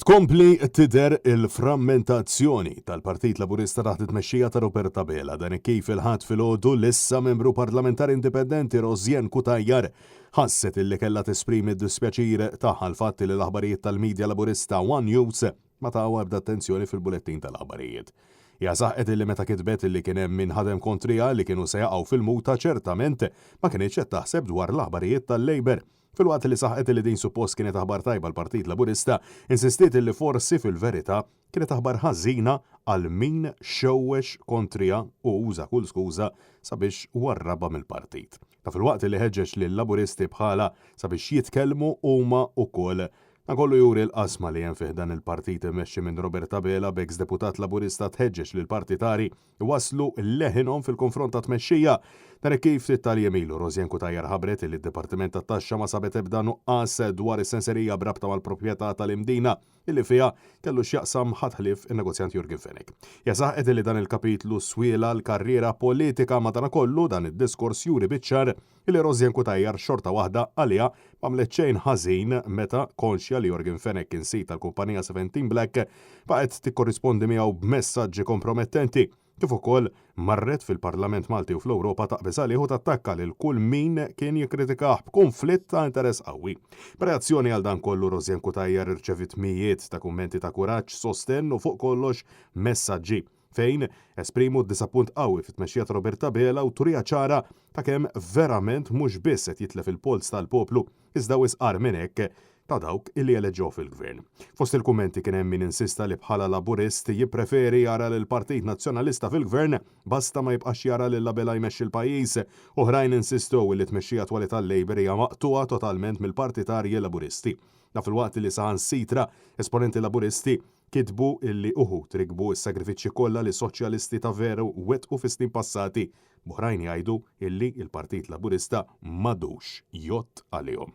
Tkompli tidher il-frammentazzjoni tal-Partit Laburista taħt it-tmexxija ta' Robert Abela. Dan hekk kif il-Ħadd filgħodu l-issa membru parlamentari indipendenti Rosianne Cutajar ħasset illi kellha tesprimi d-dispjaċir tagħha għall-fatt li l-aħbarijiet tal-media Laburista One News ma tawha ebda attenzjoni fil-bulettin tal-aħbarijiet. Hija saħqet illi meta kitbet illi kien hemm min ħadem kontriha li kienu se jaqgħu fil-muta ċertament ma kinitx qed taħseb dwar l-aħbarijiet tal-Labour. Filwaqt li saħqet li din suppost kienet aħbar tajba għall-Partit Laburista, insistiet li forsi fil-verità kienet aħbar ħażina għal min xewwex kontriha u uża kull skuża sabiex warrabha mill-partit. Dan filwaqt li ħeġġeġ lil-Laburisti bħalha sabiex jitkellmu huma wkoll. Dan kollu juri l-qasma li hemm fi ħdan il-partit immexxi minn Robert Abela b'eks deputat Laburista tħeġġeġ lill-partitari iwasslu leħinhom fil-konfront tat-tmexxija. Dan hekk kif ftit tal-jiem ilu Rosianne Cutajar ħabbret li d-Dipartiment tat-Taxxa ma sabet ebda nuqqas dwar is-senserija b'rabta mal-proprjetà tal-Imdina illi fiha kellu x'jaqsam ħadd ħlief in-negozjant Yorgen Fenech. Hija saħqet illi dan il-kapitlu swielha l-karriera politika madankollu dan id-diskors juri biċ-ċar Illi Rosianne Cutajar xorta waħda għaliha m'għamlet xejn ħażin meta, konxja li Yorgen Fenech kien sid tal-kumpanija Seventeen Black, baqgħet tikkorrispondi miegħu b'messaġġi kompromettenti, kif ukoll marret fil-Parlament Malti u fl-Ewropa taqbeż għalih u tattakka lil kull min kien jikkritikah b'kunflitt ta' interess qawwi. B'reazzjoni għal dan kollu Rosianne Cutajar irċeviet mijiet ta' kummenti ta' kuraġġ, sostenn u fuq kollox messaġġi. fejn esprimu d-disappunt qawwi fit-tmexxija ta' Robert Abela u turija ċara ta' kemm verament mhux biss qed jitlef il-polz tal-poplu iżda wisq agħar minn hekk ta' dawk illi eleġġewh fil-Gvern. Fost il-kummenti kien hemm min insista li bħala Laburist jippreferi jara lill-Partit Nazzjonalista fil-Gvern basta ma jibqax jara lil Abela jmexxi l-pajjiż. Oħrajn insistew illi t-tmexxija attwali tal-Labour hija maqtugħa totalment mill-partitarji Laburisti. Dan filwaqt li saħansitra esponenti Laburisti Kitbu illi uħud rikbu s-sagrifiċċji kollha li soċjalisti ta' veru wettqu fis-snin passati, b'oħrajn jgħidu illi l-Partit Laburista m'għadux jgħodd għalihom.